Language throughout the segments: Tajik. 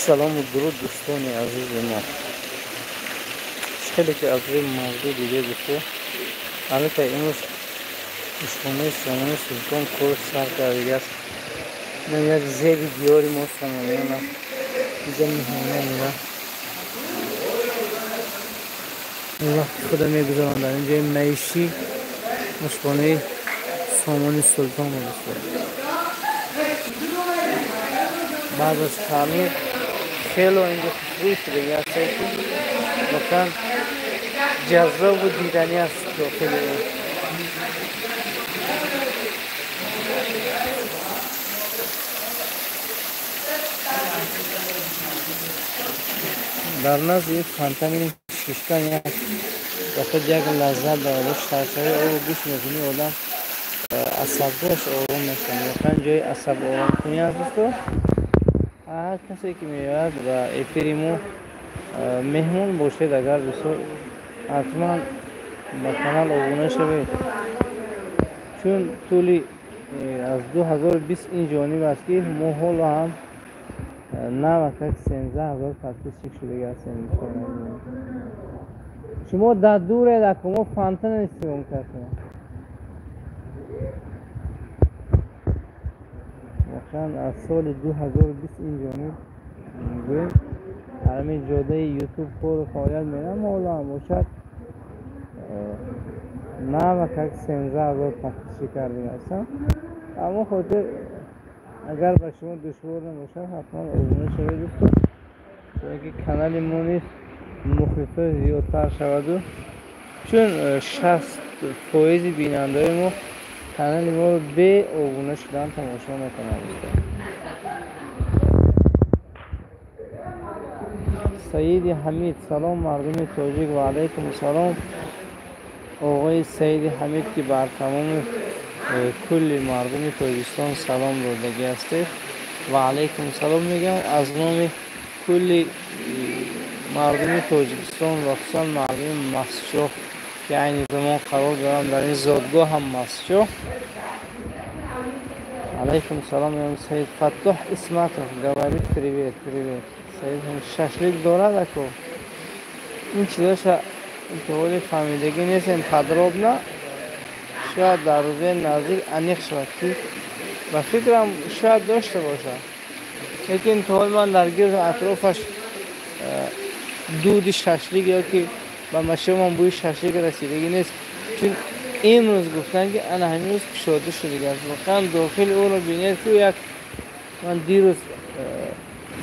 Салому дуруд, дӯстони азизи мо. Хеле ки аз рӯи мавзӯъ дида гуфту, аллакай имрӯз ишхонаи Сомони Султон кор сар кардагиаст. Инам як зеби диёри мо сомониён аст. Инҷа меҳмонон омада вақти худа мегузаронанд дар инҷои маишӣ ошхонаи Сомони Султон дӯстон. Баъд аз таъмир хело инҷо хушрӯй шудагӣ аст, ки воқеан ҷаззобу диданӣ аст дохили ӯ. Дар назди ин фонтани шиштан як ба худ як лаззат дорад. Шаршари обу гӯш мекунӣ, одам асабҳояш ором мешавад. Воқеан ҷои асаб оромкунӣ аст, дӯсто. Ҳар касе ки меояд ба эфири мо меҳмон бошед, агар бисёр ҳатман ба канал обуна шавед, чун тӯли аз 2020 ин ҷониб аст, ки мо ҳоло ҳам навакак 13 000 подписчик шудагӣ ҳастем. Шумо дар дуред, ако мо фонтана съёмка кардем. Воқеан аз соли 2020 ин ҷониб гӯем ҳамин ҷодаи Ютуб кору фаъолият мерам, ҳоло ҳам бошад навакак 13 000 подписчик кардагӣ ҳастам. Ҳамон хотир агар ба шумо душвор набошад, ҳатман обуна шавед, дӯстон, чунки канали мо низ мухлисои зиёдтар шаваду, чун 60 фоизи бинандаҳои мо канали моро бе обуна шудан тамошо мекунанд. Саиди Ҳамид: салом, мардуми тоҷик. Ва алайкум салом, оғои Саиди Ҳамид, ки бар тамоми кулли мардуми Тоҷикистон салом додагӣ ҳастед. Ва алайкум салом мегӯям аз номи кулли мардуми Тоҷикистон ва хусусан мардуми Мастчоҳ, ки айни замон қарор дорам дар ин зодгоҳам Мастчоҳ. Алайкум салом мегӯям. Саид Фаттоҳ Исматов говорит: привет, привет. Саид шашлик дорад, ако ин чизоша то фаҳмидагӣ нестем подробно. Шояд дар рӯзаи наздик аниқ шавад, ки ба фикрам шояд дошта бошад, лекин то ҳол ман дар гирду атрофаш дуди шашлик ё ки ба машомам бӯи шашлик расидагӣ нест, чун имрӯз гуфтанд, ки ана ҳамин рӯз кушода шудагиаст. Воқеан дохили ӯро бинед, ку як ман дирӯз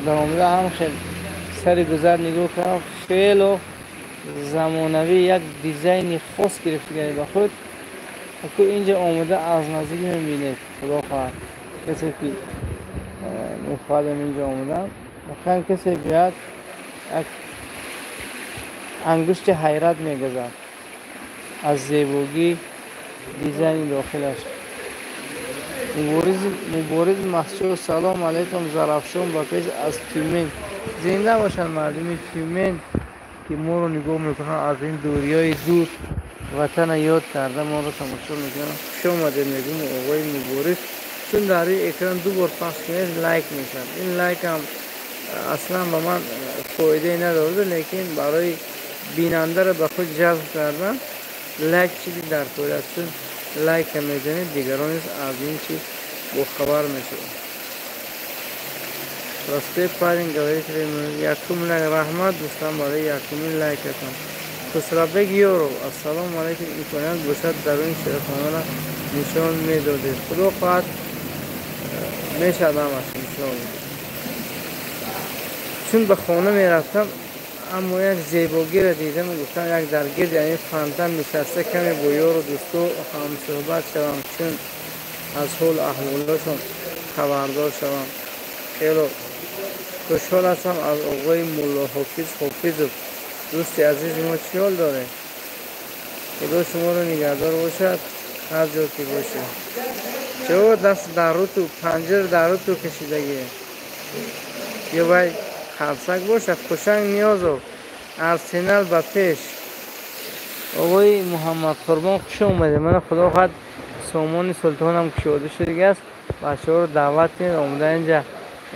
даромада ҳам хел сари гузар нигоҳ кардам, хело замонавӣ як дизайни хос гирифтагани ба худ. Ку инҷа омода аз наздик мебинед. Худо хоҳад, касе ки мехоҳад инҷа омодан, воқеан касе биёяд, як ангушти ҳайрат мегазад аз зебогии дизайни дохилаш. Мубориз Мастчоҳ: салом алайкум, Зарафшон ба пеш, аз Тюмен. Зинда бошанд мардуми Тюмен, ки моро нигоҳ мекунанд, аз ин дуриҳои дур ватана ёд карда моро тамошо мекунанд. Хуш омадед мегӯм, оғои Мубориз. Чун дар рӯи экран ду бор пахш кунед, лайк мешавад. Ин лайкам аслан ба ман фоидае надорад, лекин барои бинандаро ба худ ҷалб кардан лайк чизи даркорӣ аст, чун лайка мезанед, дигарон низ аз ин чиз бохабар мешаванд. Простой парень говорит: якум лайк. Раҳмат, дӯстан, барои якумин лайкатон. Хусрабек Ёров: ассалому алайкум, имконият бошад, даруни чойхонаро нишон медодед. Худо хоҳад, мешавад ҳамаш, иншоалло. Чун ба хона мерафтам, аммо як зебогиро дидам, гуфтам, як дар гирди ҳамин фонтан нишаста, каме бо ёру дӯсту ҳамсӯҳбат шавам, чун аз ҳолу аҳволашон хабардор шавам. Хело хушҳол ҳастам аз оғои Муллоҳофиз Ҳофизов, дӯсти азизи мо. Чӣ ҳол доред? Худо шуморо нигаҳдор бошад, ҳар ҷо ки бошед. Чаро даст дар рӯту панҷара дар рӯту кашидагӣ? Ё вай қарсак бошад. Хушанг Ниёзов: Арсенал ба пеш. Оғои Муҳаммадқурбон, хуш омадед. Мана, худо хоҳад, Сомони Султонам кушода шудагиаст. Бачаҳоро даъват кунед, омода инҷа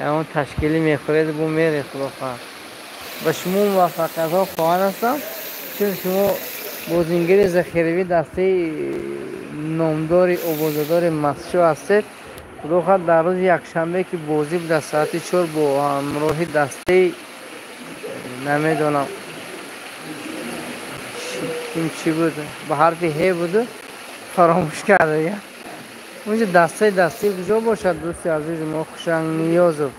ягон ташкилӣ мехӯред бу меред. Худо хоҳад ба шумо муваффақиятҳо хоҳан ҳастам, чун шумо бозингари захиравии дастаи номдори овозадори Мастчоҳ ҳастед. Худо хоҳад дар рӯзи якшанбе ки бозӣ дар соати 4 бо ҳамроҳи дастаи намедонам ин чӣ буд, ба ҳарфи ҳе буду фаромӯш карда. Унҷа дастаи куҷо бошад дӯсти азизи мо Хушанг Ниёзов?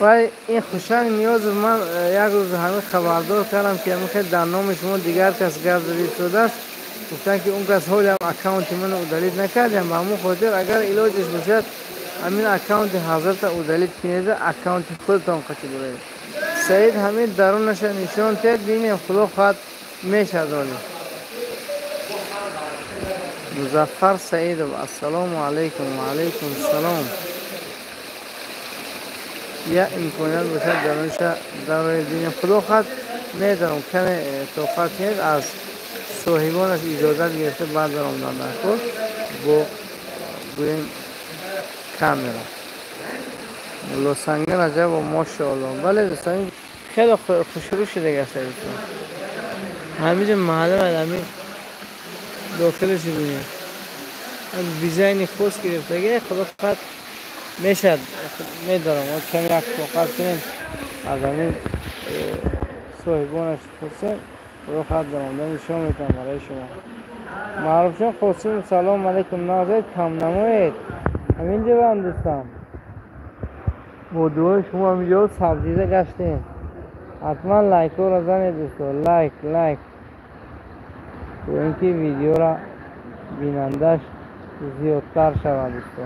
Вай ин Хушанг Ниёзов ман як рӯз ҳамин хабардор кардам ки ҳамин хел дар номи шумо дигар кас гап зада истодааст. Гуфтанд ки он кас ҳолиам аккаунти маро удалить накардем. Ба ҳамон хотир агар илоҷаш бошад ҳамин аккаунти ҳазрата удалить кунед, аккаунти худатон қати буред. Саид ҳамин дарунаша нишон тед, бинем худо хоҳад мешад оли. Музаффар Саидов, ассалому алайкум. Ва алайкум салом. Я имконият бошад дарунаша дароед бинем. Худо хоҳад медаром, каме тоқат кунед, аз соҳибонаш иҷозат гирифта баъд даромдан дар кор бо гӯем камера. Мулло Сангин Раҷабов, мошоалло. Бале дӯстон, хеле хушрӯ шудага аст дӯстон. Ҳаминҷо маълум аст, ҳамин дохилаш бинед. Дизайни хос гирифтаги, худо хоҳад мешад медорам. Каме як тоқат кунем, аз ҳамин соҳибонаш пурсем, худо хоҳад даромада нишон метавам барои шумо. Маъруфҷон Қосим, салом алайкум. Нағзед, кам намоед. Ҳаминҷо вам дӯстам. Бо дуои шумо ҳаминҷо сабзида гаштем. Ҳатман лайкҳоро занед дӯсто, лайк лайк, то ин ки видеора бинандааш зиёдтар шавад дӯсто.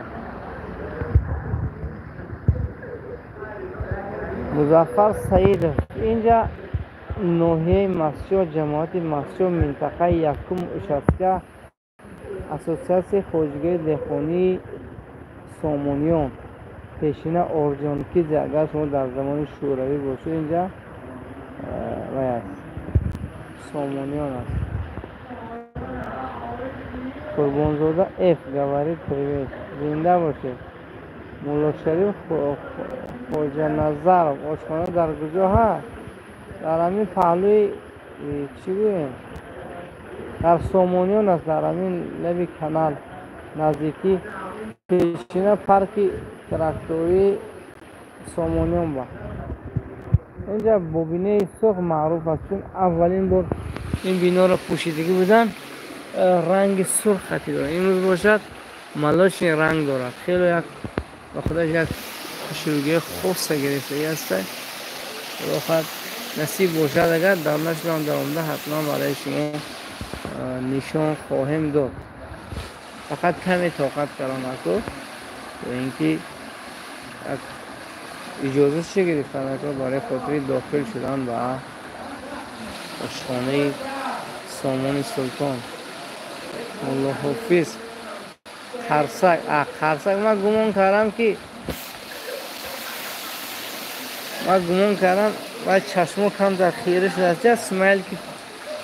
Музаффар Саидов, инҷа ноҳияи Мастчоҳ, ҷамоати Мастчоҳ, минтақаи якум участка, ассотсиатсияи хоҷагии деҳқонии Сомониён, пешина Орҷонкидзе. Агар шумо дар замони шӯравӣ бошед, инҷа вай аст, Сомониён аст. Қурбонзода Ф говорит привет, зинда бошед. Муллошариф Хоҷаназаров, ошхона дар куҷо ҳаст? Дар ҳамин паҳлӯи чӣ гӯем, дар Сомониён аст, дар ҳамин лаби канал наздикӣ, пешина парки трактории Сомониён ба. Инҷа бо бинои сурх маъруф аст, чун аввалин бор ин биноро пӯшидагӣ буданд, ранги сурх хати дорад. Имрӯз бошад молочный ранг дорад. Хеле як ба худаш як хушрӯгии хоса гирифтагӣ аст. Худо хоҳад насиб бошад, агар дарунашро даромада ҳатман барои шумо нишон хоҳем дод. Фақат каме тоқат кардан ако, то ин ки як иҷозат чӣ гирифтан ако барои хотири дохил шудан ба ошхонаи Сомони Султон. Мулло Ҳофиз Қарсак, Қарсак, ман гумон кардам ва чашмо камтар хира шудааст. Смайл ки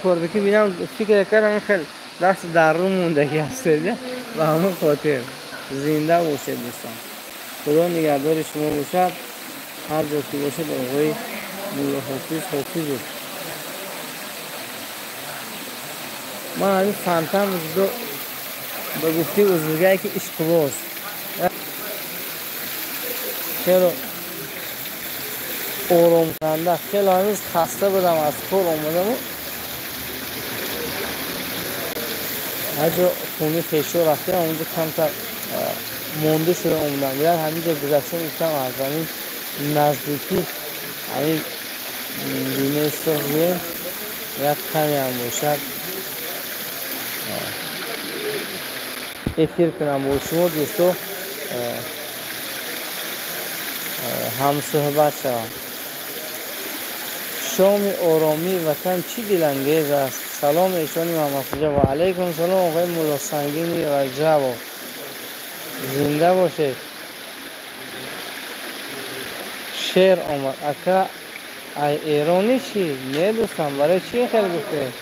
хӯрда ки бинам, фикр кардам хел даст дар рӯ мондагӣ ҳастед. Ба ҳамон хотир зинда бошед дӯстон. Худо нигаҳдори шумо бошад ҳар ҷо ки бошед. Оғои Мулло Ҳофиз Ҳофизов, ман ҳамин фонтан ба гуфтаи узбекае ки ишқбоз, хело оромкунанда. Хело ҳамин хаста будам, аз кор омадаму ҳаҷо хони хешо рафтам, онҷо камтар монда шуда омадам. Як ҳаминҷо гузаштам, гуфтам аз ҳамин наздикӣ ҳамин бинои сурх гӯем як каме ҳам бошад эфир кунам бо шумо дӯсто, ҳамсӯҳбат шавам. Шоми оромии ватан чӣ дилангез аст. Салом эшони Муҳаммадхоҷа. Ва алайкум салом оғои Муллосангини Раҷабов, зинда бошед. Шер омад ака, ай эронӣ чӣ? Не дӯстам, барои чӣ хел гуфтед?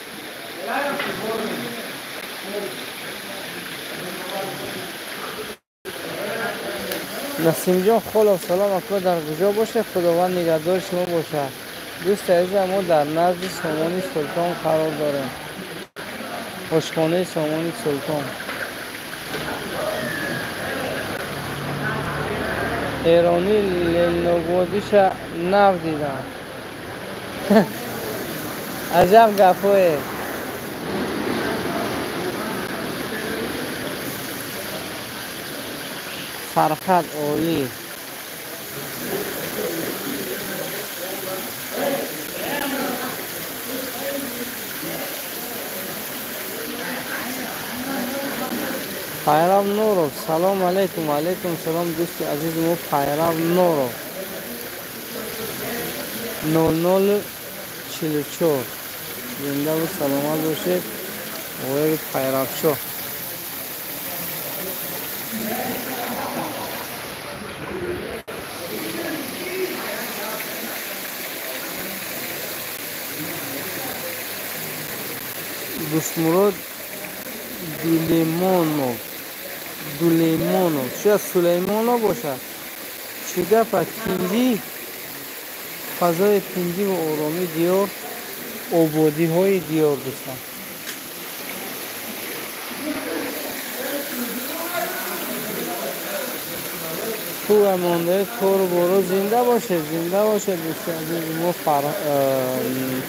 Насимҷон Холов, салом ака, дар куҷо бошед? Худованд нигаҳдори шумо бошад. Дӯсти азизам, мо дар назди Сомони Султон қарор дорем. Ошхонаи Сомони Султон. Эронӣ леногодиша нав дидам. Аҷаб гапое. Фархад олӣ. Пайрав Нуров, салом алейкум. Алейкум салом, дӯсти азизи мо Пайрав Нуров. 0044. Зиндаву саломат бошед, оғои Пайравшоҳ. Дӯстмурод Дулемонов. Дулемонов. Шояд Сулеймонов бошад. Чӣ гапа? Тинҷӣ, фазои тинҷӣ ва оромии диёр, ободиҳои диёр, дӯстон. Хуб монда, тору боро, зинда бошед, зинда бошед, дӯсти азизи мо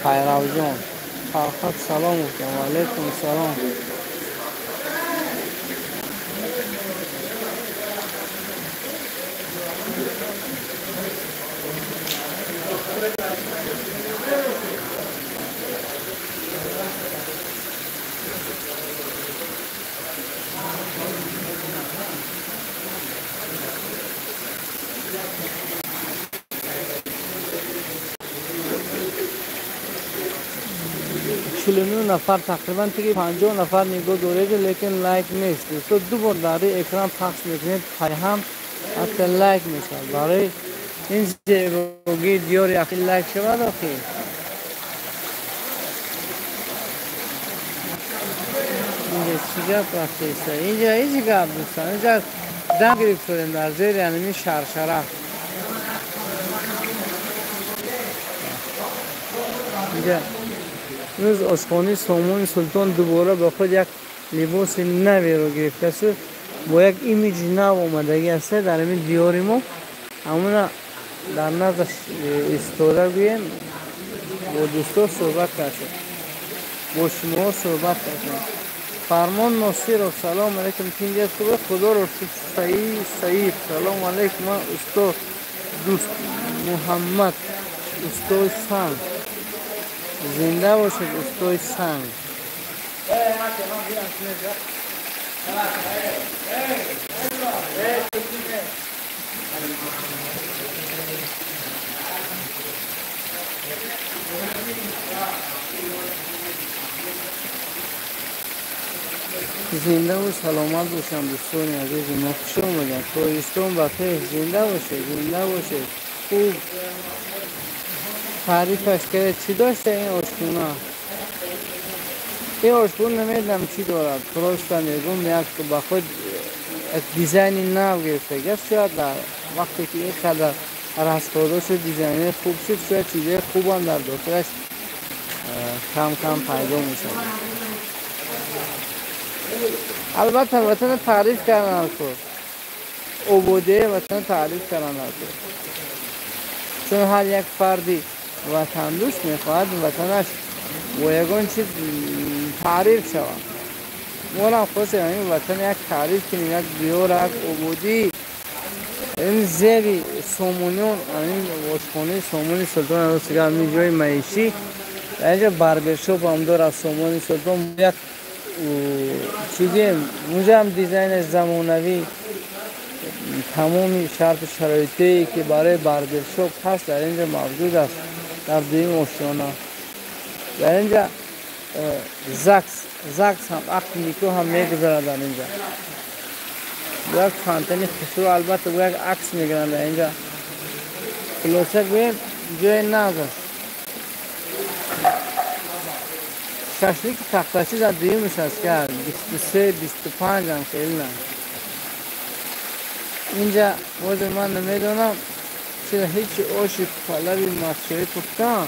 Пайравҷон. Фархад салом гуфтам. Ва алейкум салом. Нафар тақрибан тиги 50 нафар нигоҳ доред, лекин лайк нест. Дӯсто, ду бор дар рӯи экран пахш мекунед, пайҳам ҳатто лайк мешавад. Барои ин зебогии диёри ахи лайк шавад охи. Инҷа чӣ гап рафтеста? Инҷа ҳеҷ гап, дӯстон. Инҷа дам гирифтодем дар зери ҳамин шаршара. Инҷа имрӯз ошхонаи Сомони Султон дубора ба худ як либоси наверо гирифтааст, бо як имиҷи нав омадагӣ аст дар ҳамин диёри мо. Ҳамона дар наздаш истода гӯем, бо дӯсто суҳбат кардем, бо шумоҳо суҳбат кардем. Фармон Носиров, салом алейкум. Тинҷа хубе? Худоро шукр. Саид Саид, салом алейкум. Ман устод Дӯст Муҳаммад, устои санг. Зинда бошед, устои санг. Зиндаву саломат бошанд, дӯстони азизи мо. Хуш омадед. Тоҷикистон ба пеш. Зинда бошед, зинда бошед. Хуб таърифаш карда. Чӣ дошта ин ошхона? Ин ошхона намедонам чӣ дорад. Просто мегӯм, як ба худ як дизайни нав гирифта. Гап шояд дар вақте ки ин қадар расходо шуд, дизайни хуб шуд, шояд чизои хубам дар дохилаш кам-кам пайдо мешавад. Албатта ватана таъриф кардан кун, ободии ватана таъриф кардан кун, чун ҳар як фарди ватандӯст мехоҳад ватанаш бо ягон чиз таъриф шавад. Мо хостем ҳамин ватан як таъриф кунем, як диёр, як ободӣ. Ин зери сомониён, ҳамин ошхонаи Сомони Султон, ҳамин ҷои маишӣ, дар инҷа барбершоп ҳам дорад Сомони Султон. Як чӣ гӯем, унҷа ҳам дизайни замонавӣ, тамоми шарту шароитие ки барои барбершоп ҳаст, дар инҷа мавҷуд аст, дар дуюм ошёна. Дар инҷа ЗАГС ҳам, ақди никоҳ ҳам мегузарад дар инҷа. Як фонтани хушрӯ, албатта бо як акс мегиранд дар инҷа. Хулоса гӯем, ҷои нағз аст. Шашлики тахтачӣ дар дуюмаш аст, ки 23, 25 ам хеле на. Инҷа боз ман намедонам чиро ҳеҷ оши палави масчоӣ пухтам.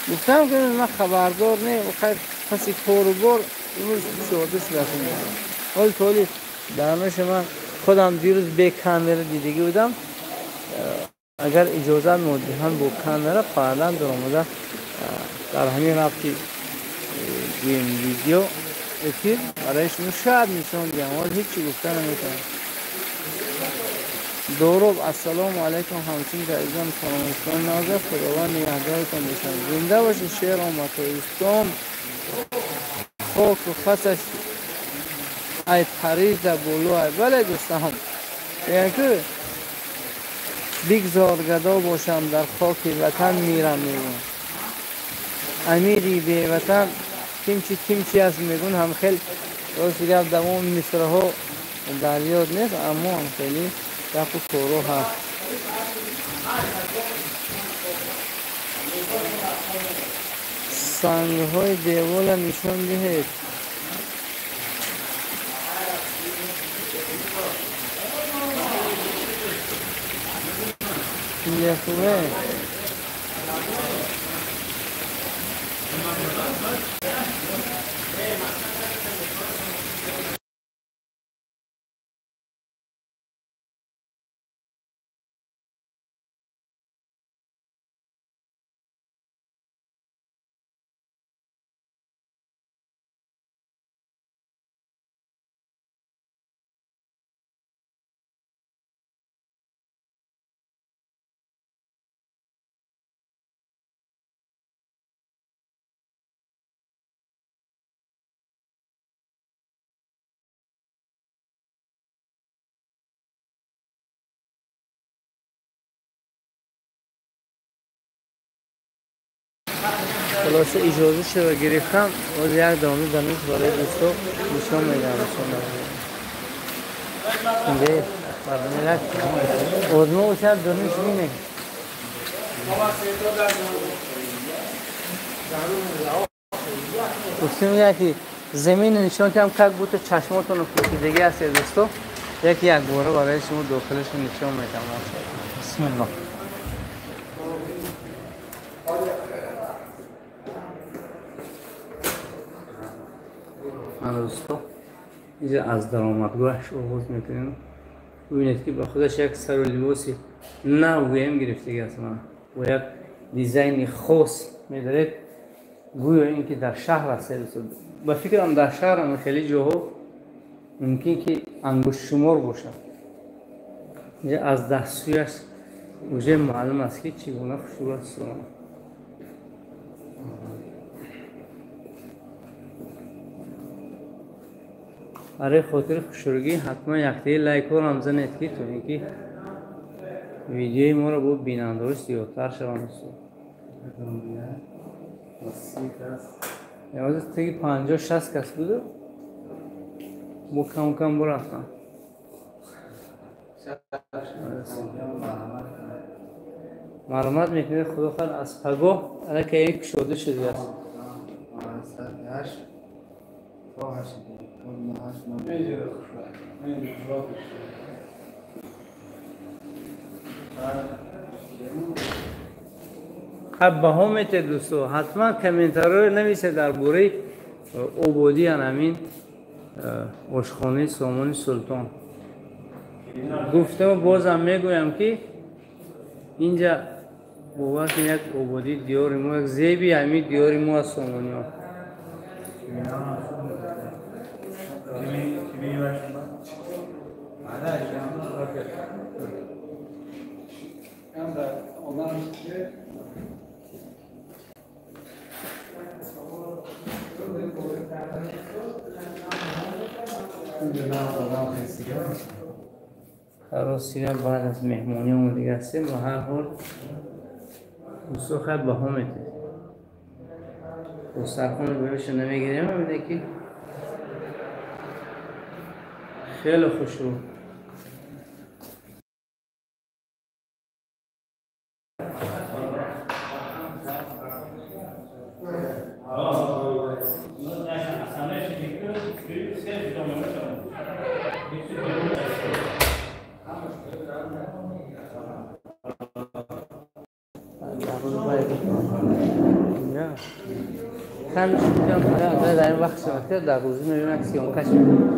Гуфтам ки ман хабардор не, хайр паси кору бор имрӯз кушода шудааст. Ҳол толи дарнаш ман худам дирӯз бе камера дидагӣ будам. Агар иҷозат медиҳанд бо камера фардан даромада дар ҳамин рафти гӯем видео эфир барои шумо шояд нишон диҳам. Ҳол ҳеҷ чӣ гуфта наметавонам. Дороб ассалому алайкум ҳамчун азизон саломатон назар худованд нигаҳдоратон бошад. Зинда бошед шер омад Тоҷикистон хоку хасаш ай Парижда боло ай. Бале дӯстон, мегӯянд ки бигзор гадо бошам дар хоки ватан мирам мегӯянд. Амири беватан кимчи кимчи аст мегӯянд. Ҳам хел рости гап давоми мисраҳо дар ёд нест, аммо ҳам хеле гапу коро ҳаст. Сангҳои девола нишон диҳед. Хубе хулоса иҷоза шуда гирифтам. Боз як домӣ замин барои дӯсто нишон медиҳам. Инҷа барои одмо бошад дониш мине. Гуфтем яки замин нишон диҳам как будто чашмотонро пӯшидагӣ ҳастед дӯсто. Яки якбора барои шумо дохилашро нишон медиҳам. Бисмиллоҳ. Дӯсто инҷа аз даромадгоҳаш оғоз мекунем. Бубинед ки ба худаш як сару либоси нав гӯям гирифтагӣ аст. Бо як дизайни хос медоред, гӯё ин ки дар шаҳр аст. Ба фикрам дар шаҳрам хеле ҷоҳо мумкин ки ангуштшумор бошад. Инҷа аз дастсӯяш уже маълум аст ки чӣ гуна хушрӯ аст. Барои хотири хушрӯгӣ ҳатман яктаи лайкҳоро ҳам занед ки то ин ки видеои моро бо бинандаҳо зиёдтар шаванд. Ҳозир теги 50-60 кас буду бо кам кам бурафтам. Марҳамат мекунед, худо хоҳад аз пагоҳ аллакай ин кушода шудааст. Хаб баҳо метед дӯсто, ҳатман комментарҳоро нависед дар бораи ободии ҳамин ошхонаи Сомони Султон. Гуфтам бозам мегӯям ки инҷа бовар кунед як ободии диёри мо, як зеби ҳамин диёри мо аз сомониҳо. Ростина баъд аз меҳмонӣ омадига ҳастем. Ба ҳар ҳол дӯсто хайр баҳо метед. Дастархони бояша намегирем, ҳамине ки хеле хушрӯ. Дар ин вақт шавад, дар рӯзӣ мебинам съёмкаш мекунам.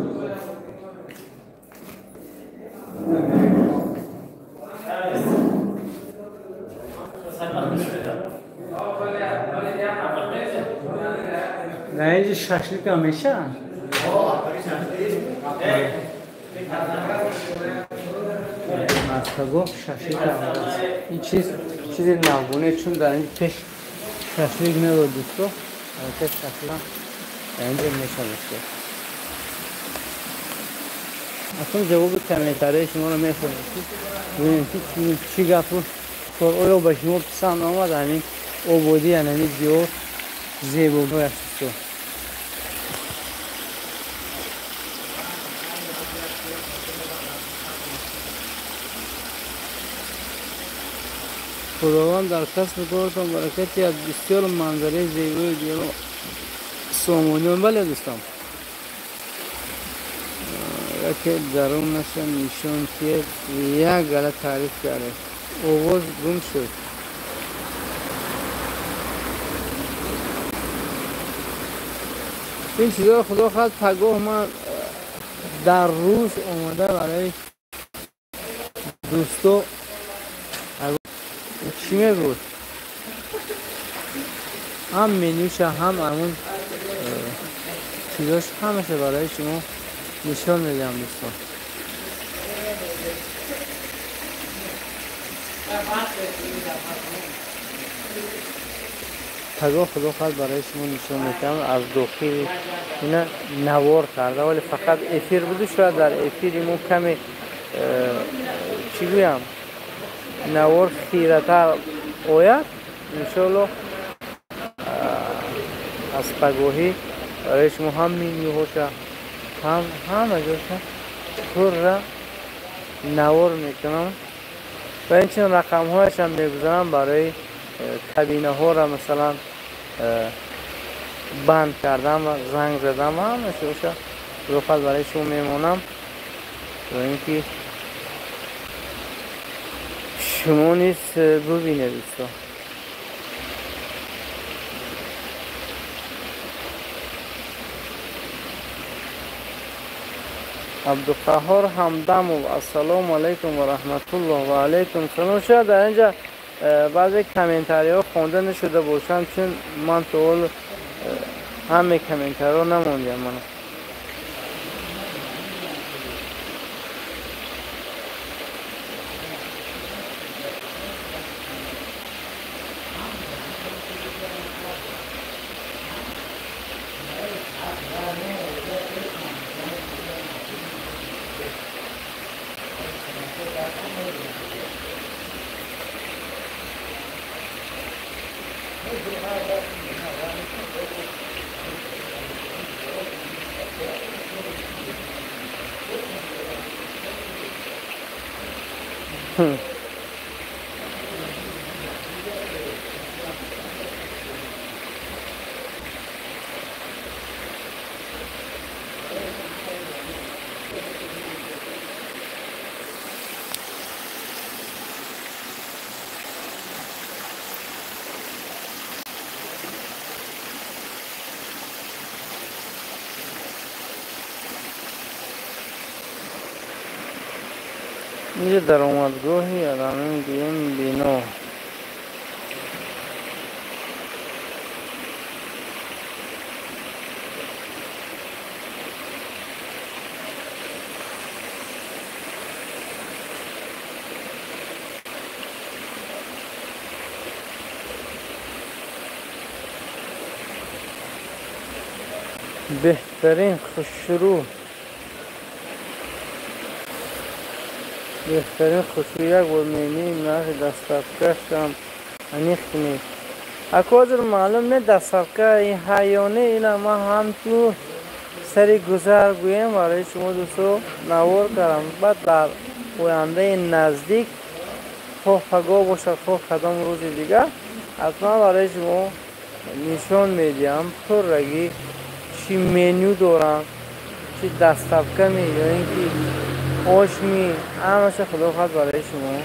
Дар инҷа шашлик ҳам мешавад? Мастагоҳ шашлик ҳам аст. Ин чиз чизи навгуне, чун дар инҷа пеш шашлик надод дӯсто. Албатта шашлик дар инҷа мешавад. Акнун ҷавоби комментарияи шуморо мехоҳем, ки бубинем ки чӣ гапу кор, оё ба шумо писанд омад ҳамин ободӣ, ҳамин диёр зебогиаш дӯсто. Худованд дар касбу коратон баракат диҳад. Бисёр манзараи зебои диёр Сомониён. Бале дӯстон, яке дарунаша нишон тиҳед, як гала таъриф кардед, овоз гум шуд. Ин чизҳоро худо хоҳад пагоҳ ман дар рӯз омода барои дӯсто чӣ мегӯд, ҳам менюша ҳам ҳамун чизош ҳамаша барои шумо нишон медиҳам дӯстон. Пагоҳ худо хоҳад барои шумо нишон медиҳам аз дохили ина навор карда, вале фақат эфир буду. Шояд дар эфири мо каме чӣ гӯям, навор хиратар ояд. Иншоалло аз пагоҳӣ барои шумо ҳам менюҳоша ҳам ҳама ҷоша пурра навор мекунам ва инчунин рақамҳояшам мегузорам барои кабинаҳоро масалан банд кардан ва занг задан ва ҳамаша худо хоҳад барои шумо мемонам, то ин ки шумо низ бубинед дӯстон. Абдуқаҳҳор Ҳамдамов, ассалому алайкум ва раҳматуллоҳ. Ва алайкум салом. Шояд дар инҷа баъзе комментариҳо хонда нашуда бошанд, чун ман то ҳол ҳаме комментариҳо намондиам. Мана اینجا درآمدگاهی الان گیم بینا. بهترین خوشرو، بهترین خوشرو یک بار مینی نرخ دستافکش هم انیق کنید. اکو حاضر معلوم نه دستافکه این حیانه اینا ما هم تو سری گذر گویم برای شما دوستو نوار کردم. بعد در آینده نزدیک خواه پگاه باشد خواه کدام روز دیگر حتما برای شما نشان میدیم پررگی چی منو دارم، چی دستافکه می یا اینکه آش می، همش خدا خواهد برای شما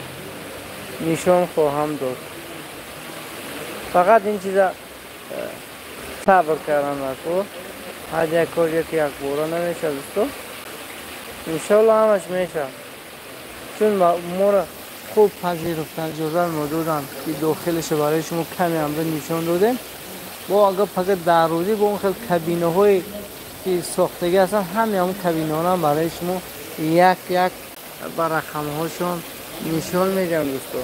نشان خواهم داد. Фақат ин чиза сабр кардан даркор. Ҳар як кор яки якбора намешавад, дӯсто. Иншоалло ҳамаш мешавад. Чун моро хуб пазируфтан, иҷозат мо доданд, ки дохилашо барои шумо каме ҳам нишон додем. Бо агар фақат дар рӯзӣ бо он хел кабинаҳое ки сохтагӣ ҳастанд, ҳамаи ҳамон кабинаҳоро барои шумо як як ба рақамҳошон нишон медиҳам, дӯсто.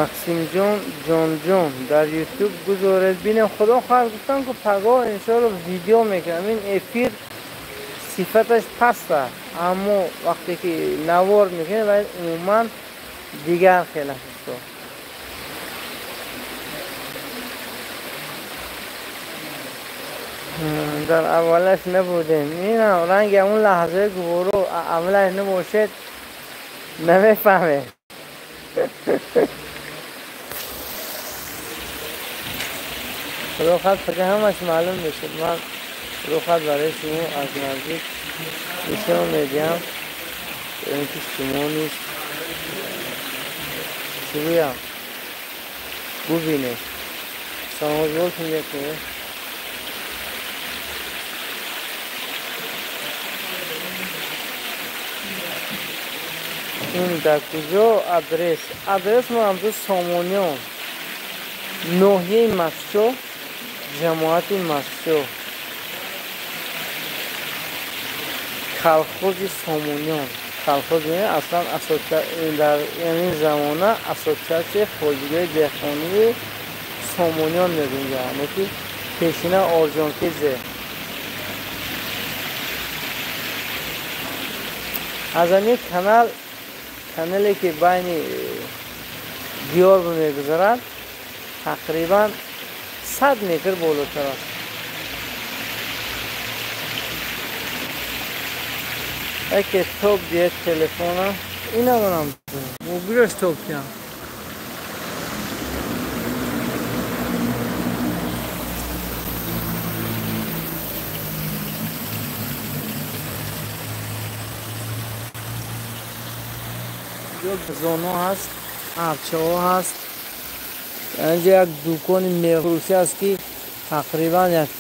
Максимҷон ҷонҷон дар ютуб гузоред бинем. Худо хоҳад, гуфтам, ки пагоҳ иншоалло видео мекунам. Ин эфир сифаташ паст аст, аммо вақте ки навор мекунем, вай умуман дигар хел аст. Дар аввалаш набудем. Инам ранги ҳамун лаҳзаи гуворо, аввалаш набошед, намефаҳмед. Худо хоҳад, фақат ҳамаш маълум мешуд. Ман худо хоҳад барои шумо аз наздик нишон медиҳам, ин ки шумо низ чӣ гӯям, бубинед. Саломатбошед якое. Ин дар куҷо адрес? Адрес мо ҳамту Сомониён, ноҳияи Мастчоҳ, ҷамоати Мастчоҳ, колхози Сомониён. Колхоз аслан дар ин замона ассотсиатсияи хоҷагиҳои деҳқонии Сомониён мегӯянд, яъне ки пешина Орҷонкизе. Аз ҳамин канал, канале ки байни диёр мегузарад, тақрибан 100 метр болотар аст. Яке топ диҳед телефона. Ин надонам, мобилаш топ диҳам. Зоно ҳаст, арчаҳо ҳаст. Инҷа як дукони мевафурӯшӣ аст, ки тақрибан як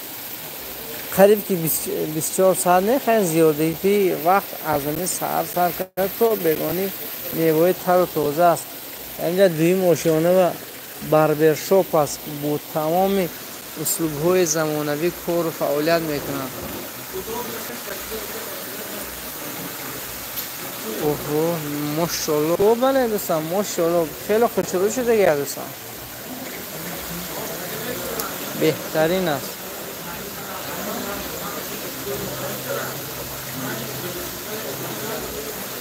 қариб ки 24 соат не, хеле зиёдатии вақт аз ҳамин саҳар сар карда то бегонӣ меваҳои тару тоза аст. Инҷа дуюм ошёна ва барбершоп аст, бо тамоми услубҳои замонавӣ кору фаъолият мекунанд. Оҳо, мошолло, бале дӯстам, мошолло, хеле хушрӯ шудагия, дӯстам, беҳтарин аст.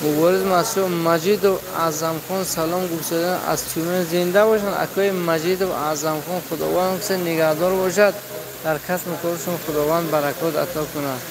Мубориз Масуд Маҷидов Аъзамхон салом гуфтадан аз Тюмен. Зинда бошанд акои Маҷидов Аъзамхон, Худованд киса нигаҳдор бошад, дар касбу коршон Худованд баракот ато кунад.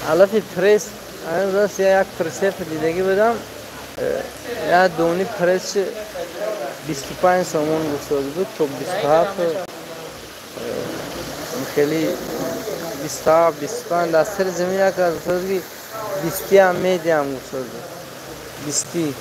Алафи пресс, рост, як прицеп дидагӣ будам, як дони пресс 25 сомон гуфтода буд, то 27, хеле 27, 25 дар сари замин як аз гуфтода, ки бистиам медиҳам гуфтода буд, бисти.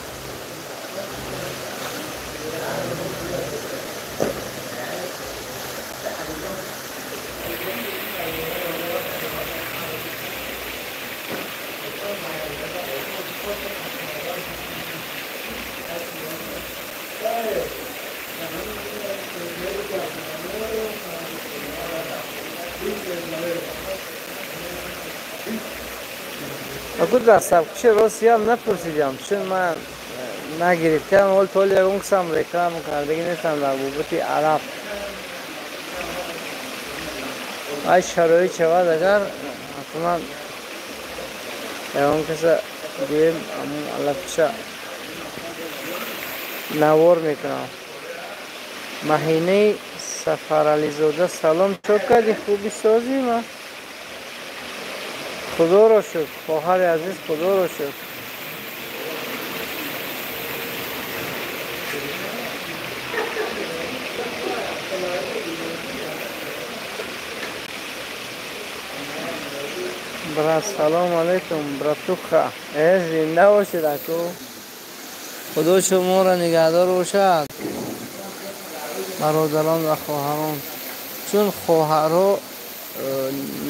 Аку дастапкуши рост ям напурсидам, чун ман нагирифтам. Ҳол то ягон касам реклама кардагӣ нестам дар бобати алаф. Ай шароит шавад агар ҳатман ягон каса гӯем аллафиша навор мекунам. Маҳинаи Сафарализода салом, чо кардӣ, хуби созӣ? Ма худоро шукр, хоҳари азиз, худоро шукр. Брат, салом алейкум, братуха. Зинда бошед аку. Худо шуморо нигаҳдор бошад, бародарон ва хоҳарон. Чун хоҳарҳо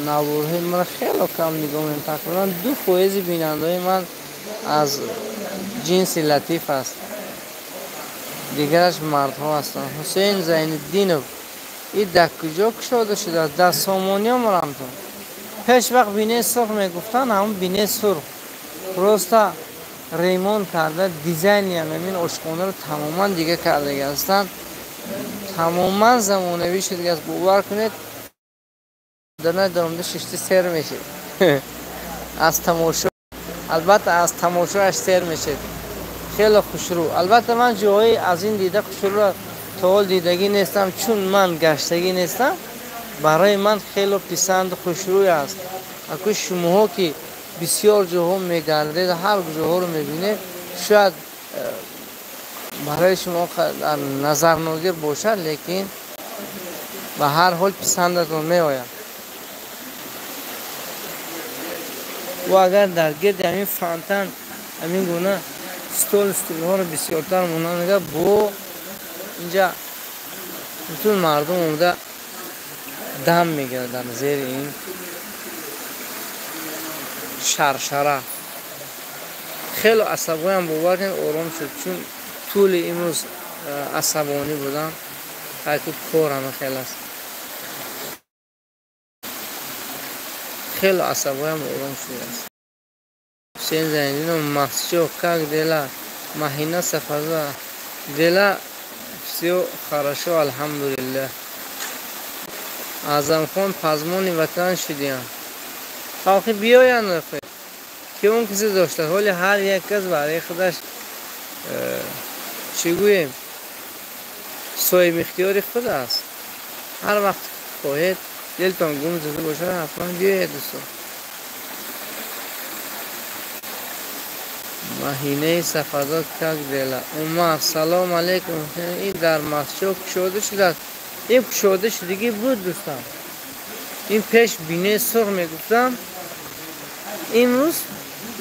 наворҳои маро хело кам нигоҳ мекунанд, тақрибан 2% бинандаҳои ман аз ҷинси латиф аст, дигараш мардҳо ҳастанд. Ҳусейн Зайниддинов, ин дар куҷо кушода шудааст? Дар Сомониё марамтон. Пеш вақт бинаи сурх мегуфтанд, ҳамон бинаи сурх просто ремонт карда, дизайни ҳамин ошхонаро тамоман дига кардага ҳастанд, тамоман замонавӣ шудагааст. Бовар кунед, даромада шишти сер мешед аз тамошо, албатта аз тамошоаш сер мешед. Хеле хушрӯ. Албатта ман ҷоҳои аз ин дида хушрӯро то ҳол дидагӣ нестам, чун ман гаштагӣ нестам. Барои ман хеле писанду хушрӯй аст. Аку шумоҳо ки бисёр ҷоҳо мегардед, ҳар ҷоҳоро мебинед, шояд барои шумо назарногир бошад, лекин ба ҳар ҳол писандатон меояд. Ва агар дар гирди ҳамин фонтан ҳамин гуна стол стулҳоро бисёртар монанд, бо инҷа бутун мардум омада дам мегирад дар зери ин шаршара. Хеле асабоям, бовар кунед, ором шуд, чун тӯли имрӯз асабонӣ будам. Хайку кор ҳама хел аст. Хеле асабоям ором шудааст. Ҳусейн Зайниддинов, Масҷо, как дела? Маҳина Сафарзода, дела всё хорошо, алҳамдулиллаҳ. Аъзамхон, пазмони ватан шудиям. Халқи биёянд, ки он кисе дошта, ҳоли ҳар як кас барои худаш чӣ гӯем, соҳиби ихтиёри худ аст. Ҳар вақт хоҳед, дилтон гум зада бошад, ҳатман биёед, дӯстон. Маҳинаи Сафарзод, как дела? Умар, салом алейкум. Ин дар Масҷо кушода шудааст. Ин кушода шудагӣ буд, дӯстон. Ин пеш бинаи сурх мегуфтам. Имрӯз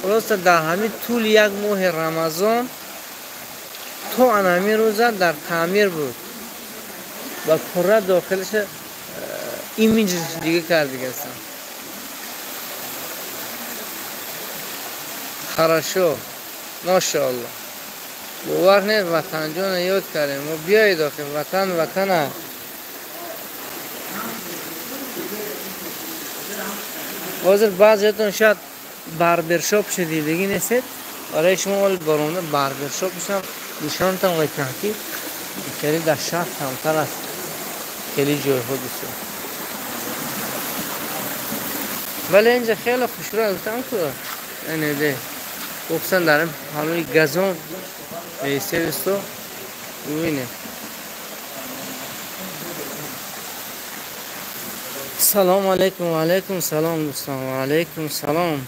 просто дар ҳамин тӯли як моҳи Рамазон то ан ҳамин рӯза дар таъмир буд ва пурра дохилаша имиҷаш дига кардагастам. Хорошо, машоалло. Бовар не, ватанҷона ёд кардем. Мо биёед охир, ватан ватан аст. Ҳозир баъзеятон шояд барбершоп шудидагӣ нестед. Барои шумо ҳол баромада барбершопшам нишонтон мекунам, ки хеле дар шаҳр камтар аст хеле ҷойҳо, дӯстон. Вале инҷа хеле хушрӯ гуфтам ку, энеде хусусан дар ҳамаи газон меистед, дӯсто, бубинед. Салом алейкум. Ва алейкум салом, дӯстон. Ва алейкум салом.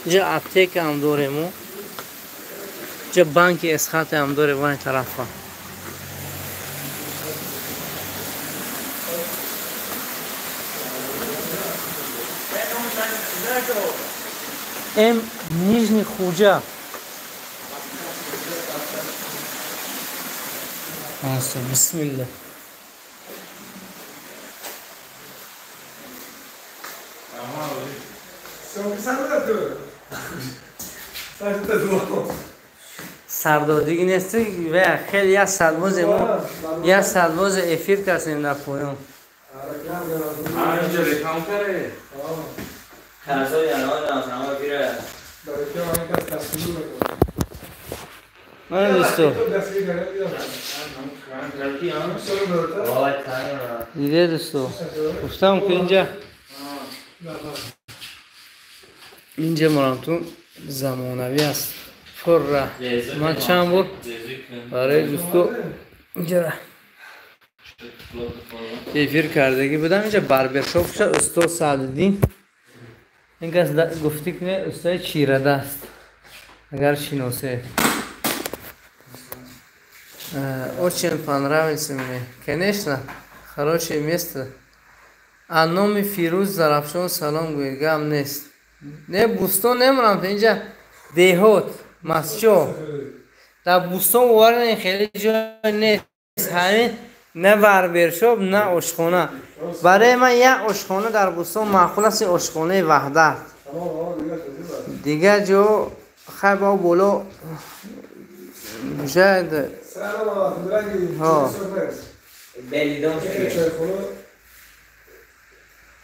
Инҷа аптека ҳам дорем, инҷа банки Эсхате ҳам дорем вай тарафа. М Нижний Худжа. Бисмилла. Сардодигӣ нест, ва хеле як садбозе мо як садбозе эфир кардем дар поён. Мана дӯсто. Диде дӯсто. Гуфтам ки инҷа марамтун замонавӣ аст. Пурра. Ман чанд бор барои дӯсто инҷа эфир кардагӣ будам. Инҷа барбершоп шуд устод Саъдиддин. Ин кас гуфтӣ ки устои чирадаст. Агар шиносед. Очень понравится мне. Конечно, хорошее место. А номи Фирӯз Зарафшон салом гӯед, гап нест. Не, Бӯстон немонам, инҷа деҳот, Масчо. Дар Бӯстон бовар накунед, хеле ҷой нест. Ҳамин на барбершоп, на ошхона. Барои ман як ошхона дар Бӯстон маъқул аст, ошхонаи Ваҳдат. Дигар ҷо хай ба боло шояд.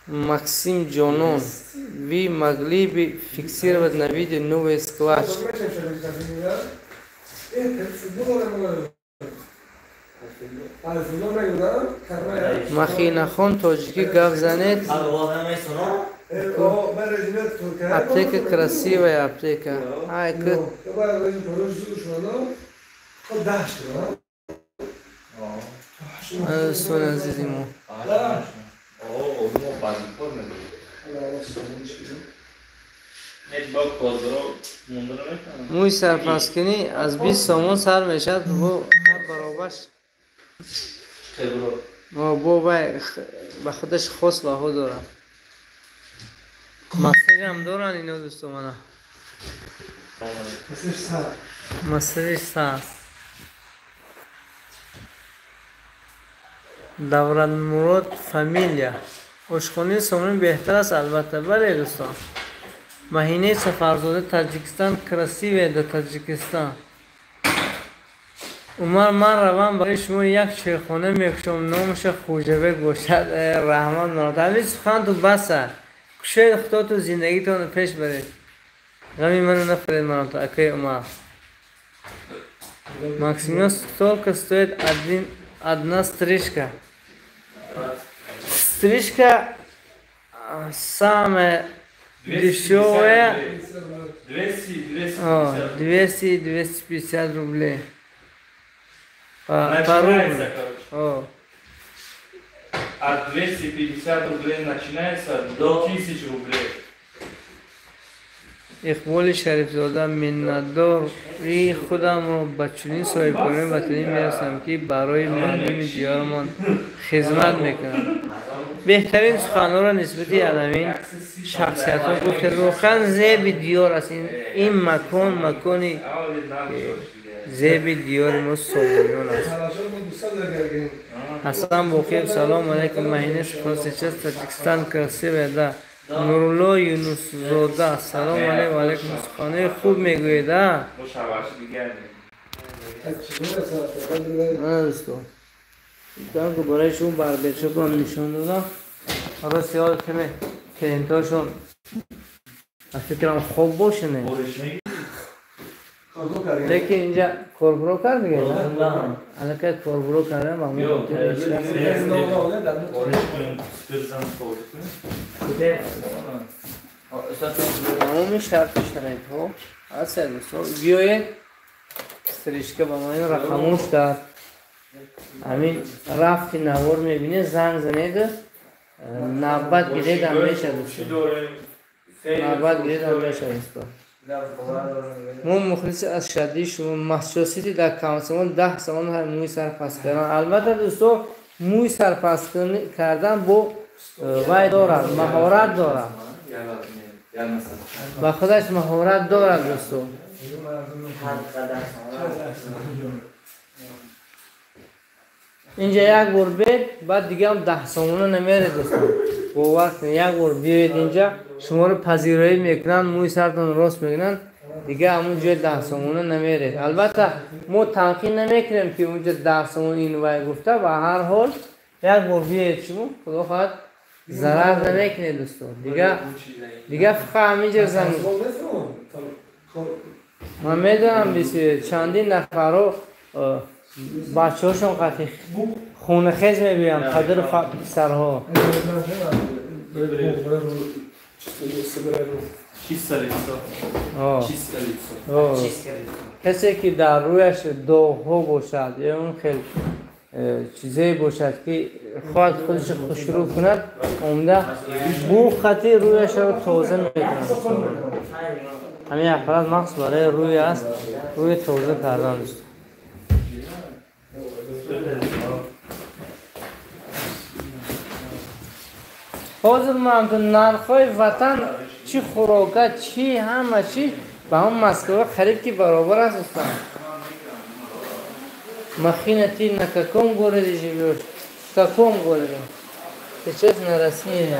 Максим Джонон, вы могли бы фиксировать на видео новые складчики? Махинахон тоҷикӣ гап занед. Аптека красивая аптека. Ай ки дӯстони азизи мо. Мӯи сарпасткунӣ аз 20 сомон сар мешавад, бо ҳар баробарш бо вай ба худаш хос баҳо дорад. Массажам доранд ино дӯсто мана. Массажи сар. Давратмурод фамилия. Ошхонаи сомонӣ беҳтар аст албатта. Бале дӯстон. Маҳинаи Сафарзода Таҷикистон красивая да Таҷикистон. Умар ман равам барои шумо як чойхона мекушам, номаша Хӯҷабек бошад. Раҳмат марод. Ҳамин суханту баса. Кушоед худоту зиндагитонро пеш баред. Ғами маро нафаред марод, акаи Умар. Максимум столько стоит одна стрижка. Стрижка самая дешевая 200-250 рублей. По рублю. От 250 рублей начинается до 1000 рублей. Иқболи Шарифзода миннатдори худамро ба чунин соҳибкорони ватанӣ мерасонам, ки барои мардуми диёрамон хизмат мекунанд. Беҳтарин суханҳоро нисбати аламин шахсиятҳо гуфтед. Воқеан зеби диёр аст. Ин макон макони зеби диёри мо сомониён аст. Ҳасан Боқиев, салом алайкум. Маҳина сейчас Таҷикистон красивая, да. Нурулло Юнусзода, салом алайкум. Алайкум. Суханои хуб мегӯед, а? Дӯсто, ки барои шумо барбершопам нишон додам. Рост ёд каме клиентҳошон аз фикрам хоб бошане. Лекин инҷа корбуро кард дига? Аллакай корбуро кардам ва тамоми шарту шароитҳо ҳаст. Дӯсто, биёед стрижка ба ман рақамош дар ҳамин рафти навор мебинед, занг занед, навбат гиредам мешавад. Навбат гиредам мешавад дӯсто. Мо мухлиси аз шадии шумо. Масчосити дар Комсомол 10 сомон ҳар мӯи сар паст кардан. Албатта дӯсто, мӯи сар паст кардан бо вай дорад, маҳорат дорад. Ба худаш маҳорат дорад дӯсто. Инҷа як бор бед, баъд дигаам 10 сомона намеред дӯсто. Бовар кунед, як бор биёед инҷа, шуморо пазироӣ мекунанд, мӯи сартон рост мекунанд, дига ҳамун ҷои 10 сомона намеред. Албатта мо танқид намекунем, ки унҷа 10 сомон ин вай гуфта, ба ҳар ҳол як бор биёед шумо, худо хоҳад зарар намекунед дӯсто. Дига фақат ҳаминҷо занг. Ман медонам чандин нафарҳо бачаҳошон қатъи хунахез мебиёянд, падару писарҳо. Касе ки дар рӯяш доғҳо бошад ё он хел чизое бошад ки хоҳад худашро хушрӯ кунад, омада бу хати рӯяшро тоза мекунад. Ҳамин аппарат махсус барои рӯй аст, рӯи тоза кардан аст. Ҳозир ман нархҳои ватан чӣ хӯрока, чӣ ҳама чӣ ба ҳамон Москва қариб ки баробар аст дӯстон. Махина, ты на каком городе живешь? В каком городе? Сейчас на России.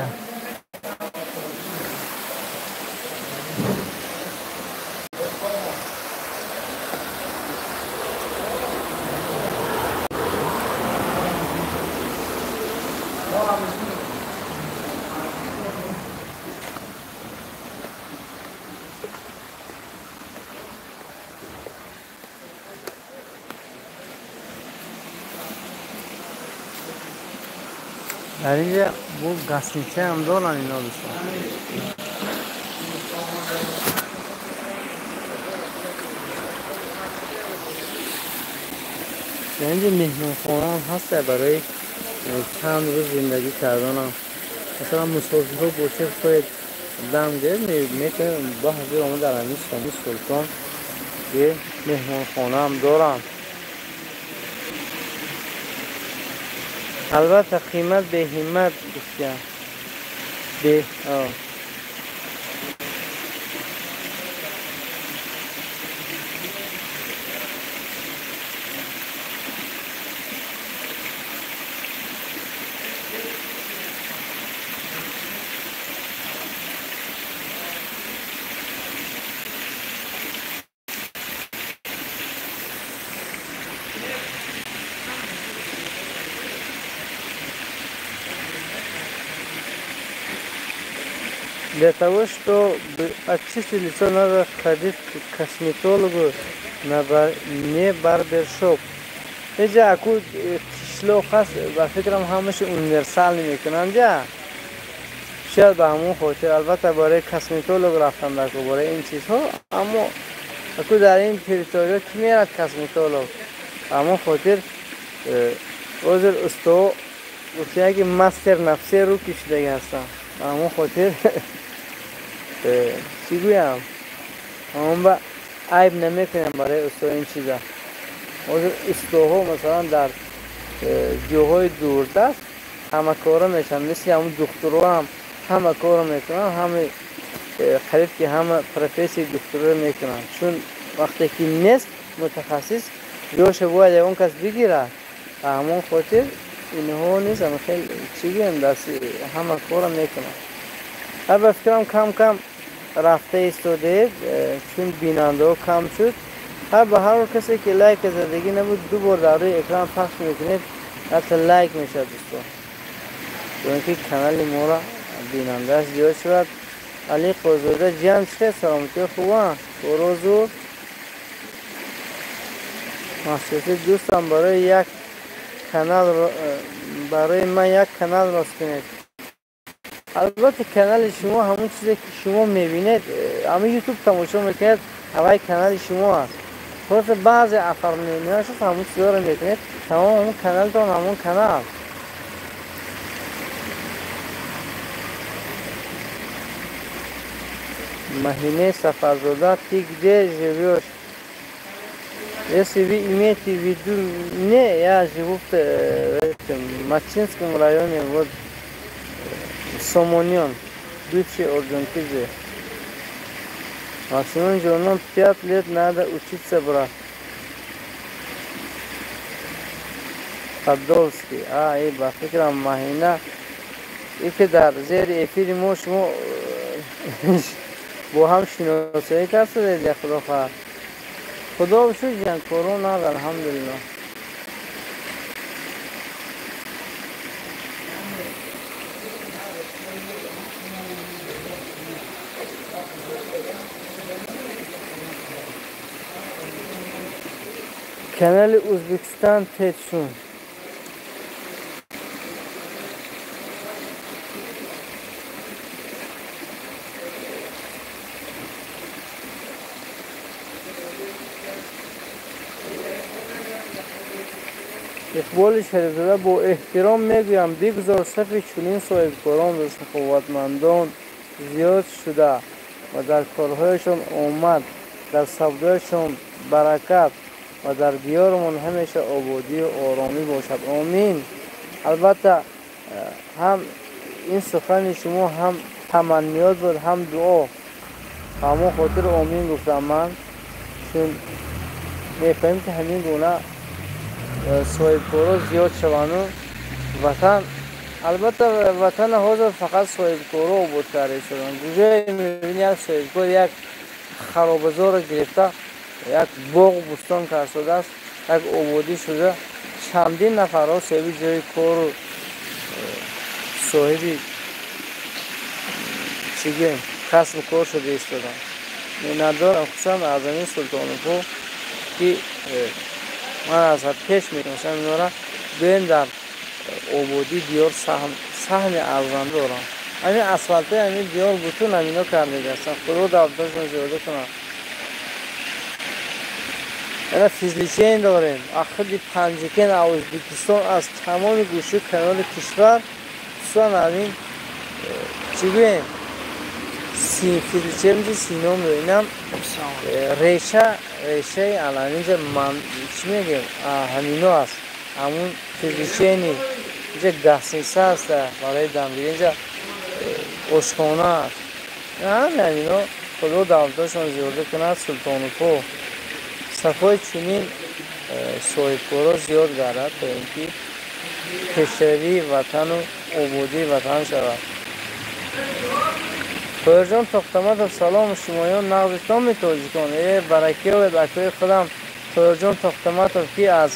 Дар инҷа бу гастница ҳам доранд ино дӯстон. Дар инҷа меҳмонхона ҳам ҳаст барои чанд рӯз зиндагӣ карданам. Масалан мусофирҳо бошед хоҳед дам гиред, метавонед ба ҳозир омада дар ҳамин Соми Султон е меҳмонхона ҳам доранд. Албатта қимат беҳиммат гуфтям. Бе Для того, чтобы очистить лицо, надо ходить к косметологу, не барбершоп. Инҷа аку қишлоқ ҳаст, ба фикрам ҳамааш универсал мекунанд. Шояд ба ҳамон хотир, албатта барои косметолог рафтан дар барои ин чизҳо, аммо аку дар ин территория ки мерад косметолог? Ба ҳамон хотир ҳозир усто гуфтия ки мастер на все руки шудаги ҳастам. Ба ҳамон хотир чӣ гӯям, ҳамон ба айб намекунам барои усто ин чиза. Ҳозир устоҳо масалан дар ҷоҳои дурдаст ҳама корро мешаванд, мисли ҳамон духтурҳо ҳам ҳама корро мекунанд, ҳама қариб ки ҳама профессияи духтурро мекунанд. Чун вақте ки нест мутахассис, ҷоша бояд ягон кас бигирад. Ба ҳамон хотир инҳо низ ҳама хел чӣ гӯям, даст ҳама корро мекунанд. Ҳар ба фикрам кам-кам рафта истодаед, чун бинандаҳо кам шуд. Ҳар ба ҳар касе ки лайк задагӣ набуд, ду бор дар рӯи экран пахш мекунед, ҳатто лайк мешавад дӯстон. То ин ки канали моро бинандааш зиёд шавад. Али Қозода ҷам чӣ саломатӣ хуба? Корозур махсуси дӯстам барои як канал, барои ман як канал рост кунед. Албатта канали шумо ҳамон чизе ки шумо мебинед, ҳамин ютуб тамошо мекунед, ҳаваи канали шумо аст. Просто баъзе оформлениҳояш аст, ҳамон чизҳоро мекунед, тамом ҳамон каналтон ҳамон канал. Махине Сафарзода, ты где живешь? Если вы имеете в виду, не, я живу в этом Мачинском районе, вот Сомонион, бывший Орджоникидзе. Максимум женам 5 лет надо учиться, брат. Подолский, и ба фикрам Махина, и ки дар зери эфири мо шумо бо ҳам шиносоӣ кардед, я худо хоҳад. Худо шукр ҷан, корона алҳамдулиллоҳ. Канали Узбекистан тетшун. Иқболи Шарифзода бо эҳтиром мегӯям, бигзор сафи чунин соҳибкорон ва саховатмандон зиёд шуда ва дар корҳояшон омад, дар савдояшон баракат ва дар диёрмон ҳамеша ободию оромӣ бошад. Омин. Албатта, ҳам ин сухани шумо ҳам таманниёт буд, ҳам дуо. Ба ҳамон хотир омин гуфтам ман, чун мефаҳмем ки ҳамин гуна соҳибкоро зиёд шаванду ватан, албатта ватана ҳозир фақат соҳибкоро обод карда шуданд. Куҷое мебини як соҳибкор як харобазорро гирифта, як боғу бӯстон карда шудааст, як ободӣ шуда, чандин нафарҳо соҳиби ҷои кору соҳиби чӣ гӯем касбу кор шуда истоданд. Миннатдорам хусусан аз ҳамин Султоновҳо, ки ман аз пеш мешиносам инора, гӯем дар ободии диёр саҳми арзанда дорам. Ҳамин асфалтҳои ҳамин диёр бутун ҳамино кардагӣ ҳастанд. Худо давлаташон зиёда кунад. Ана физличен дорем. Ахиди Панҷикен аз Ӯзбекистон, аз тамоми гӯшаи канори кишвар, хусусан ҳамин чӣ гӯем физличен сино мебинам, решаи ҳаминҷа чӣ мегӯем ҳамино аст. Ҳамун физличени инҷа гастница аст барои дамгирӣ, инҷа ошхона аст. Ҳамин ҳамино Худо давлаташон зиёда кунад. Султоновҳо сафои чунин соҳибкоро зиёд гардад, то ин ки пешравии ватану ободии ватан шавад. Тоҳирҷон Тохтаматов, салом шумоён нағзи томи тоҷикон. Баракиёвед акои худам Тоҳирҷон Тохтаматов, ки аз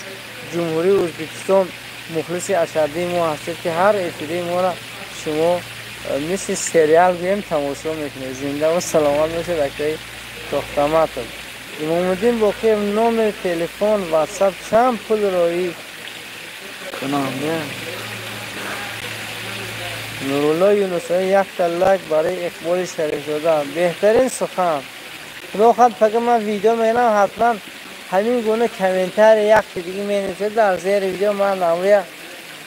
Ҷумҳурии Ӯзбекистон мухлиси ашаддии мо ҳастед, ки ҳар эфири моро шумо мисли сериал гӯем тамошо мекунед. Зиндаву саломат бошед акои Тохтаматов. Имомуддин Боқиев, номери телефон, ватсап чанд пул роӣ кунам? Нурулло Юнусоӣ, якта лайк барои Иқболи Шарифзода. Беҳтарин сухан. Худо хоҳад пага ман видео мегирам, ҳатман ҳамин гуна комментарий якти диги менависед дар зери видео, ман амрия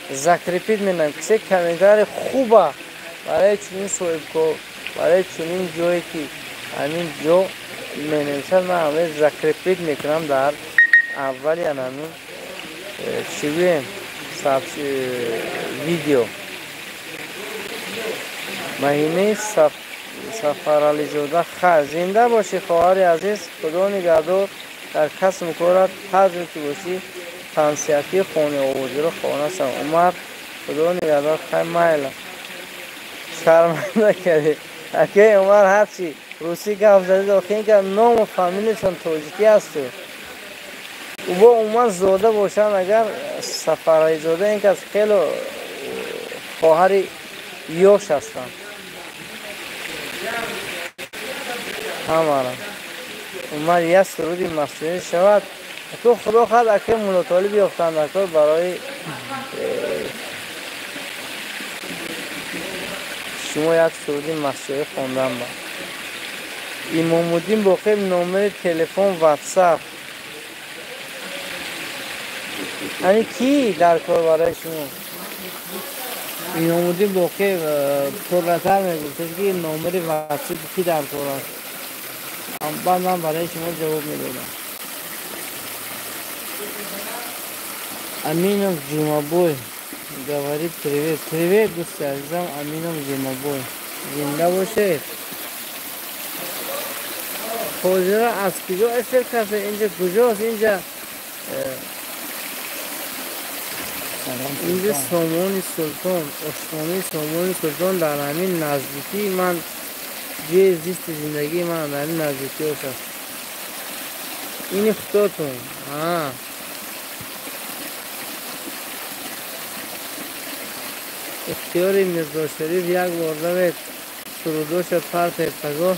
закрепить менам. Кисе комментарий хуба барои чунин соҳибкор, барои чунин ҷое ки ҳамин ҷо менависад, ман амрия закрепить мекунам дар аввали ҳамин чӣ гӯем видео. Маҳинаи Сафарализода, хайр, зинда бошӣ хоҳари азиз, Худо нигаҳдор, дар касбу корат ҳар ҷо ки бошӣ тансиҳатии хонаободиро хоҳонастам. Умар, Худо нигаҳдор, хайр, майла. Шарманда кардӣ акаи Умар, ҳарчи русӣ гап задид, охир ин ка ному фамилияшон тоҷикӣ асту. Бо умуман зода бошанд, агар Сафарализода ин кас хело хоҳари ёш ҳастанд. Ҳамара умар як суруди масъулӣ шавад. Ту Худо хоҳад акаи Муллотолиб ёфтанд акор барои шумо як суруди масъулӣ хондан ба. Имомуддин Боқиев, номери телефон, ватсап. Ани кӣ дар кор барои шумо? Имомуддин Боқиев пурратар мегуфтед, ки номери ватсап кӣ дар кор аст. Баъд ман барои шумо ҷавоб медодам. Аминов Ҷумабой говорит привет. Привет, дӯсти азизам Аминов Ҷумабой. Зинда бошед. Ҳозира аз куҷо эфир карда? Инҷа куҷост? Инҷа инҷа Сомони Султон, ошхонаи Сомони Султон дар ҳамин наздикии ман, ҷои зисти зиндагии ман дар ҳамин наздикиҳош аст. Ини худотон. Ихтиёри Мирзошариф як бор давед сурудоша партед пагоҳ.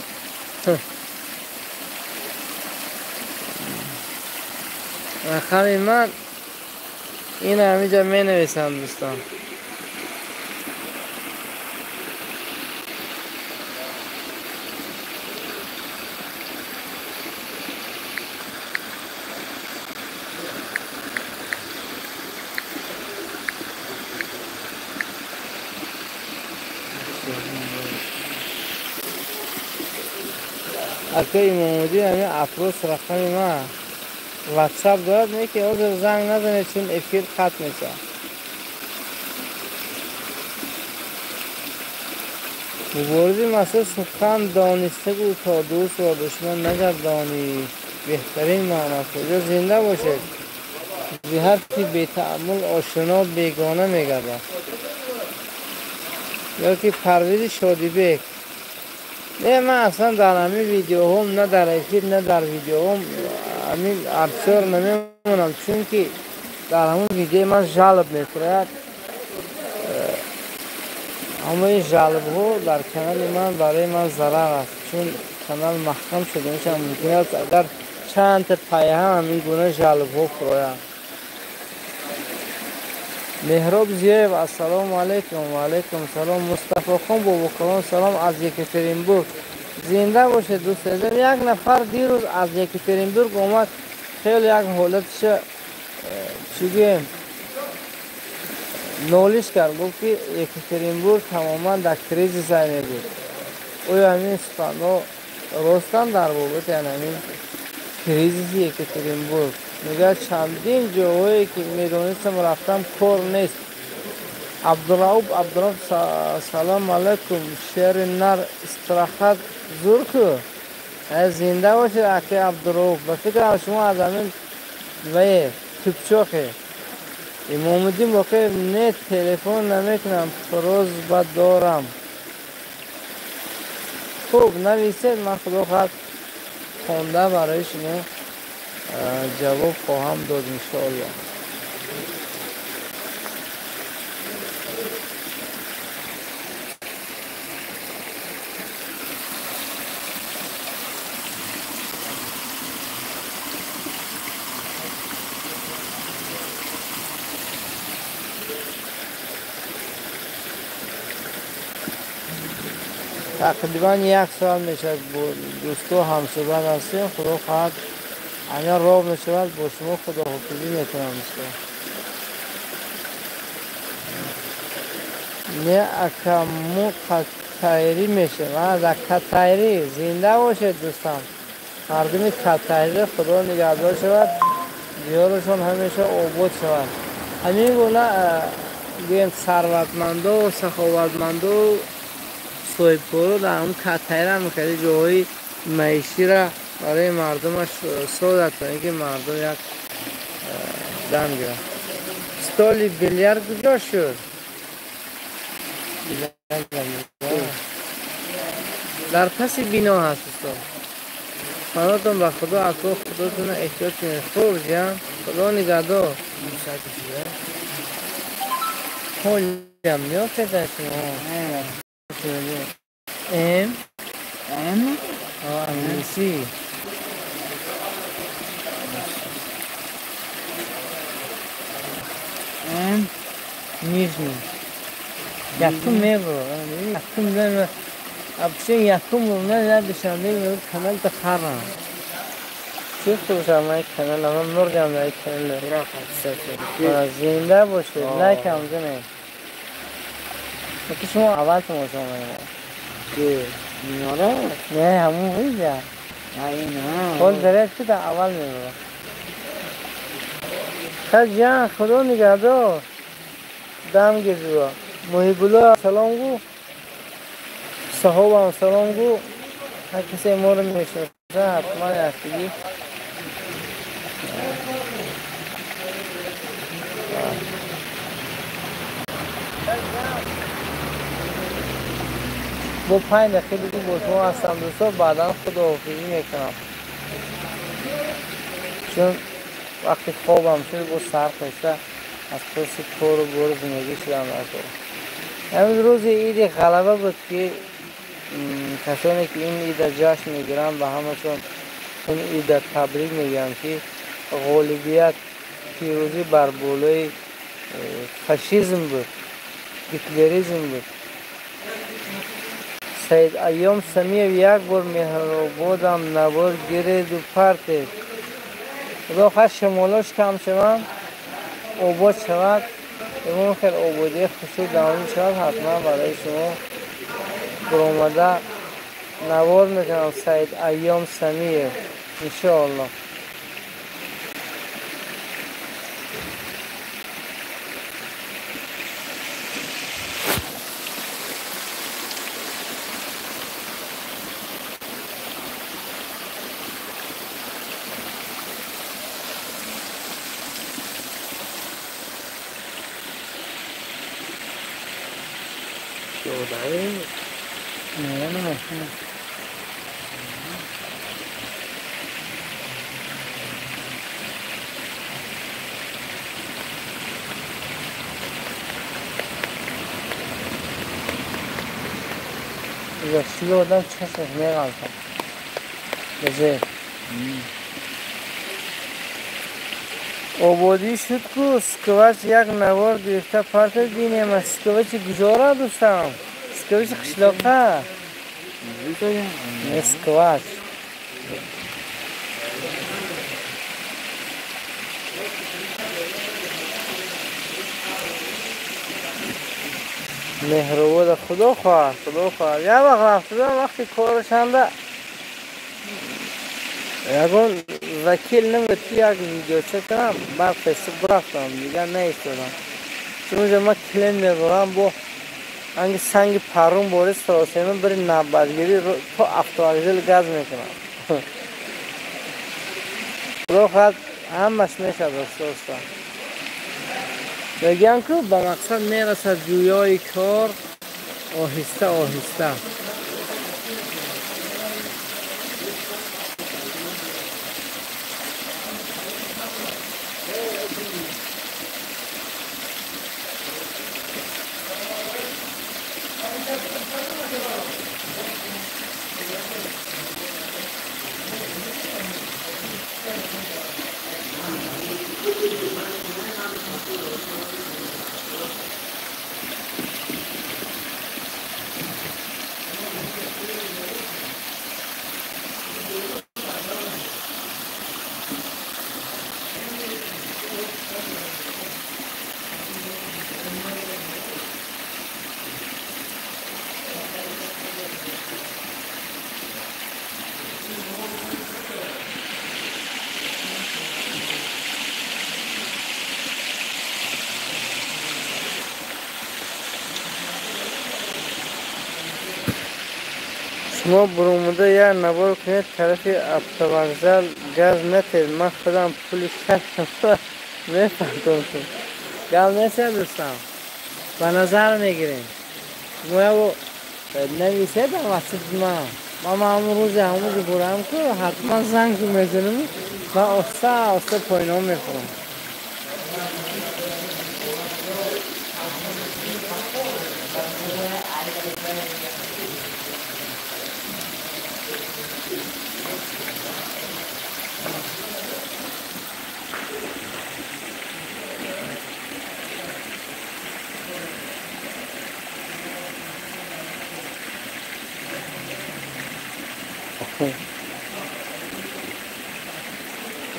Рақами ман ин ҳаминҷа менависам дӯстон. Ака Имомуддин ҳамин Афрӯз рақами ман ватсап дорад, не ки ҳозир занг назанед, чун эфир қатъ мешавад. Муборизи Масуд сухан дониста гӯ, то дӯстро душман нагардонӣ. Беҳтарин маъно. Куҷо зинда бошед. Зи ҳар ки бетааммул ошино бегона мегардад. Ё ки Парвизи Шодибек. Не, ман аслан дар ҳамин видеоҳом, на дар эфир, на дар видеоҳом ҳамин арчор намемонам, чунки дар ҳамон видеои ман жалоб мефурад. Ҳамаи жалобҳо дар канали ман барои ман зарар аст, чун канал маҳкам шуда мешавад. Мумкин аст агар чанд та пайҳам ҳамин гуна жалобҳо фуроянд. Меҳроб Зиёев, ассалому алайкум. Ва алайкум салом. Мустафохон Бобокалон, салом аз Екатеринбург. Зинда бошед дӯст азизам. Як нафар дирӯз аз Екатеринбург омад, хеле як ҳолатша чӣ гӯем, нолиш кард, гуфт ки Екатеринбург тамоман дар кризис мегӯд. Оё ҳамин суханҳо ростанд дар бобати ҳамин кризиси Екатеринбург? Мегӯяд чандин ҷоҳое ки медонистам рафтам, кор нест. Абдурауф Абдурауф, салом алайкум. Шери нар истироҳат зур ку. Зинда бошед аки Абдурауф. Ба фикрам шумо аз ҳамин вае тупчоқе. Имомуддин Боқиев, не, телефон намекунам, просьба дорам. Хуб, нависед, ман худо хоҳад хонда барои шумо ҷавоб хоҳам дод иншоаллоҳ. Тақрибан як соат мешавад бо дӯсто ҳамсӯҳбат ҳастем. Худо хоҳад агар роҳ мешавад бо шумо худоҳофизӣ мекунам дӯсто. Не ака, мо катайрӣ мешавем. Дар катайрӣ зинда бошед дӯстам. Мардуми катайрӣ худо нигаҳдор шавад, диёрашон ҳамеша обод шавад. Ҳамин гуна гӯем сарватмандо, саховатмандо, соҳибкоро дар ҳамун катайра ҳам хеле ҷоҳои маиширо барои мардумаш созад, то ин ки мардум як дам гиранд. Столи билярд куҷо шуд? Дар паси бино ҳаст устод. Фаротон ба худо, ако худотона эҳтиёт кунед. Хуб ҷан, худо нигаҳдор. Ҳолям меёфтед шумо? М? М? Англисӣ. М? Нижний. Якум мебро. Якум мебро. Абче якум ман я душанбе мебро канал та харам. Чӣ хушам ман канал, ман мурдам дар канал. Зинда бошед, лайк ҳам занед. Ки шумо аввал тамошо мекунед. Ки минора? Не, ҳамун видео. Не, ина. Хол дарет ки дар аввал мебро. Ҷан, худо нигаҳдор. Дам гирзуа. Муҳибулло салом гӯ. Саҳобам салом гӯ. Ҳар касе моро мешиносад ҳатман яктигӣ. Бо 5 дақиқа дига бо шумо ҳастам дӯсто, баъдан худоҳофизӣ мекунам. Чун вақти хобам шуд, бо сар хеста аз паси кору бори зиндагӣ шудам дар кор. Ҳамин рӯзи иди ғалаба буд ки касоне ки ин ида ҷашн мегиранд ба ҳамашон ин ида табрик мегӯям ки ғолибият, пирӯзӣ бар болои фашизм буд, гитлеризм буд. Саид Айём Самиев як бор Меҳрободам навор гиреду партед. Худо хоҳад шамолош кам шаванд, обод шавад, имон хел ободии хушрӯ давомӣ шавад, ҳатман барои шумо баромада навор мекунам. Саид Айём Самиев, иншоаллоҳ. Гузаштиги одам чашмаш меғалтад. Безе. Ободӣ шуд ку сквач як навор гирифта парта бинем. Сквачи куҷора дӯстам? Сквачи қишлоқа? Не, сквач. Меҳробода худо хоҳад, худо хоҳад. Як вақт рафтудам, вақти корашанда ягон вакил набуд ки як видеоча кунам, баъд қисса бурафтам, дигар наистодам. Чун унҷа ман клин мебурам, бо анги санги паррун бори саросема бири навбатгирӣ то автовокзал газ мекунам. Худо хоҳад ҳамаш мешавад оста оста. Мегӯям ку ба мақсад мерасад ҷӯёи кор оҳиста оҳиста. Шумо баромада як навор кунед, тарафи автовокзал газ натед, ман худам пули шашам мефаҳмам. Гап нест дӯстам, ба назар мегирем. Шумо яво нависед васити ман. Ман ҳамон рӯзе ҳамон ҷо бурам ку ҳатман занг мезанам, ман оста оста пойном мехӯрам.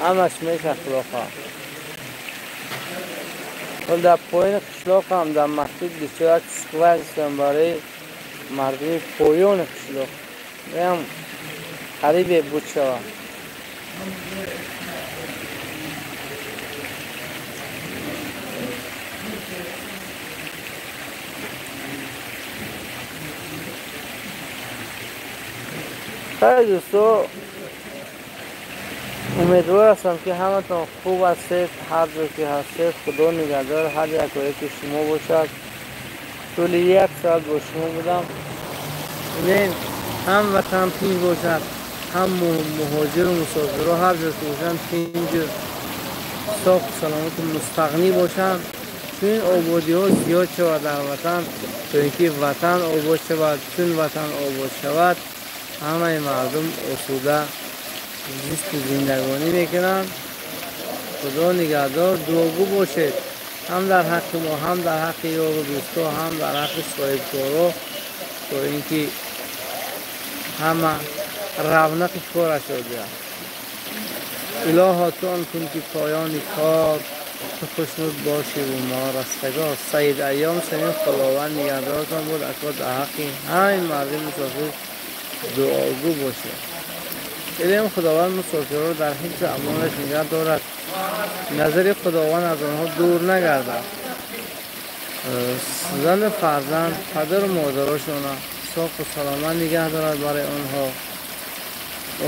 Ҳамаш мешавад худо хоҳад. Ҳол дар поёни қишлоқ ҳам дар маҳдуд 21 скваж ҳастам барои мардуми поёни қишлоқ. Ям қарибе буд шавад. Хай дӯсто, умедвор ҳастам ки ҳаматон хуб ҳастед, ҳар ҷо ки ҳастед, худо нигаҳдор ҳар якое ки шумо бошад. Тӯли як соат бо шумо будам. Бинед, ҳам ватан тинҷ бошад, ҳам муҳоҷиру мусофирҳо ҳар ҷо ки бошанд тинҷу софу саломату мустағнӣ бошанд. Чун ободиҳо зиёд шавад дар ватан, то ин ки ватан обод шавад. Чун ватан обод шавад, ҳамаи мардум осуда зисту зиндагонӣ мекунанд. Худо нигаҳдор, дуогӯ бошед, ҳам дар ҳаққи мо, ҳам дар ҳаққи ёру дӯсто, ҳам дар ҳаққи соҳибкоро, то ин ки ҳама равнақи корашро диҳад. Илоҳо, ту он кун, ки поёни кор ту хушнуд бошӣ ва мо растагор. Саид Айём Самим, Худованд нигаҳдоротон буд. Ако, дар ҳаққи ҳамин марди мусофир дуогӯ бошед. Илем, Худованд мусофирро дар ҳифзу амонаш нигаҳ дорад, назари Худованд аз онҳо дур нагардад, зану фарзанд, падару модарошона соқу саломат нигаҳ дорад, барои онҳо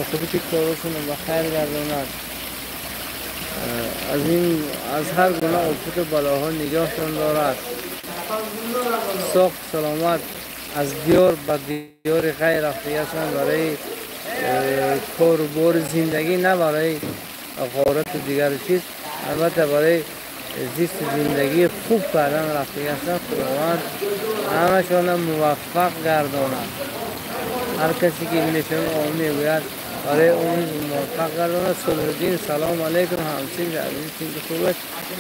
оқибати корашонро ба хайр гардонад, аз ин аз ҳар гуна офату балоҳо нигоҳтон дорад, соқ саломат аз диёр ба диёри ғайр рафтагиастанд барои кору бори зиндагӣ, на барои ғорату дигар чиз, албатта барои зисту зиндагии хуб кардан рафтагӣ ҳастанд. Худованд ҳамашона муваффақ гардонад. Ҳар касе ки мешавад, он мегӯяд, барои он муваффақ гардонад. Сулҳиддин, салом алейкум, ҳамсин азиз, хуб,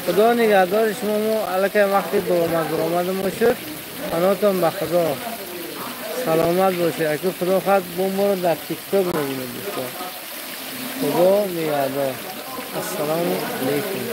Худо нигаҳдори шумо. Мо аллакай вақти баромад мо шуд. Паноҳтон ба Худо, саломат бошед. Аку, Худо хоҳад, бо моро дар ТикТок мебинед, дӯстон. Худо нигаҳдор, ассалому алейкум.